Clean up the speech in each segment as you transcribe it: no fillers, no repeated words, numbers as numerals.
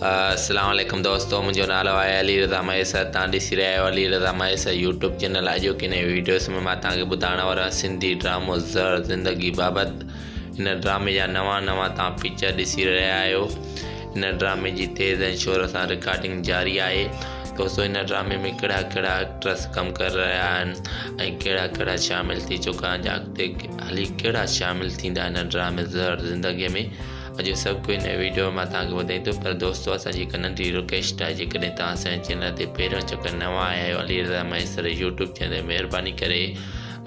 اسلام عليڪم دوستو منهنجو نالو آهي علي رضا مهيسر توهان ڏسي رهيا آهيو علي رضا مهيسر يوٽيوب چينل اڄوڪي نئين ويڊيوز ۾ مان توهان کي ٻڌائڻ وارو آهيان سنڌي ڊرامو زهر زندگي بابت هن ڊرامي جا نوان نوان توهان پڪچر ڏسي رهيا آهيو هن ڊرامي جي تيز ۽ شور سان رڪارڊنگ جاري آهي دوستو هن ڊرامي ۾ ڪهڙا ڪهڙا ايڪٽرس ڪم ڪري رهيا آهن ۽ ڪهڙا ڪهڙا شامل ٿي چڪا آهن يا اڳتي هلي ڪهڙا شامل ٿيندا هن ڊرامي زهر زندگي ۾ اڄ سڀ ڪجهه هن ويڊيو ۾ مان توهان کي ٻڌائيندس پر دوستو اسان جي هڪ ننڍي رڪويسٽ آهي جيڪڏهن توهان اسان جي چينل تي پهريون چڪر نوان آيا آهيو علي رضا مهيسر يوٽيوب چينل تي مهرباني ڪري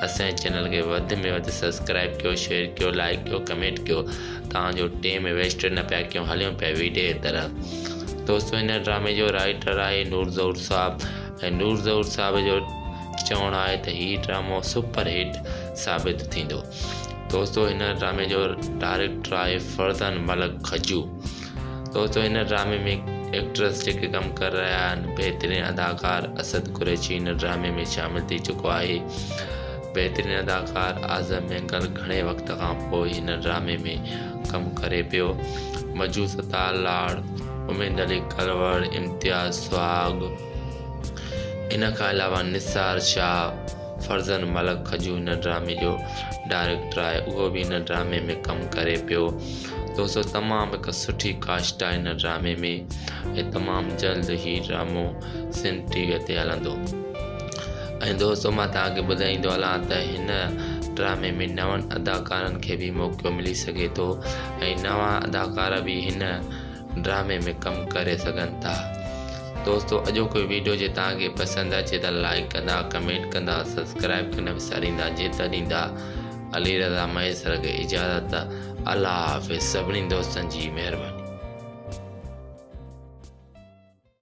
اسان جي چينل کي وڌ ۾ وڌ سبسڪرائب ڪيو شيئر ڪيو لائڪ ڪيو ڪمينٽ ڪيو توهان جو ٽيم ويسٽ نه پيا ڪيون هليون پيا ويڊيو جي طرف دوستو هن ڊرامي جو رائٽر آهي نور ظهور صاحب ۽ نور ظهور صاحب جو چوڻ آهي ته هي ڊرامو سپر هٽ ثابت ٿيندو. دوستو هن ڊرامي جو ڊائريڪٽر آهي فرزان ملڪ کجو. دوستو هن ڊرامي ۾ ايڪٽرس جيڪي ڪم ڪري رهيا آهن بهترين اداڪار اسد قريشي هن ڊرامي ۾ شامل ٿي چڪو آهي. بهترين اداڪار اعظم مينگل گهڻي وقت کان پوء هن ڊرامي ۾ ڪم ڪري پيو. مجو ستار لاڙ، اميد علي ڪلوڙ، امتياز سهاڳ ان کان علاوه نثار شاهه، فرزند ملڪ کجو هن ڊرامي جو ڊائريڪٽر آهي اهو به هن ڊرامي ۾ ڪم ڪري پيو. دوستو تمام هڪ سٺي ڪاسٽ آهي هن ڊرامي ۾ ۽ تمام جلد هي ڊرامو سنڌ ٽي وي تي هلندو ۽ دوستو مان توهان کي ٻڌائيندو هلان ته هن ڊرامي ۾ نون اداڪارن کي به موقعو ملي سگهي ٿو ۽ نوان اداڪار به هن ڊرامي ۾ ڪم ڪري سگهن ٿا دوستو اڄوڪو ويڊيو جي توهان کي پسند اچي ته لائڪ ڪندا ڪمينٽ ڪندا سبسڪرائب کي نه وساريندا جيت ڏيندا علي رضا مهيسر کي اجازت الله حافظ سڀني دوستن جي مهرباني.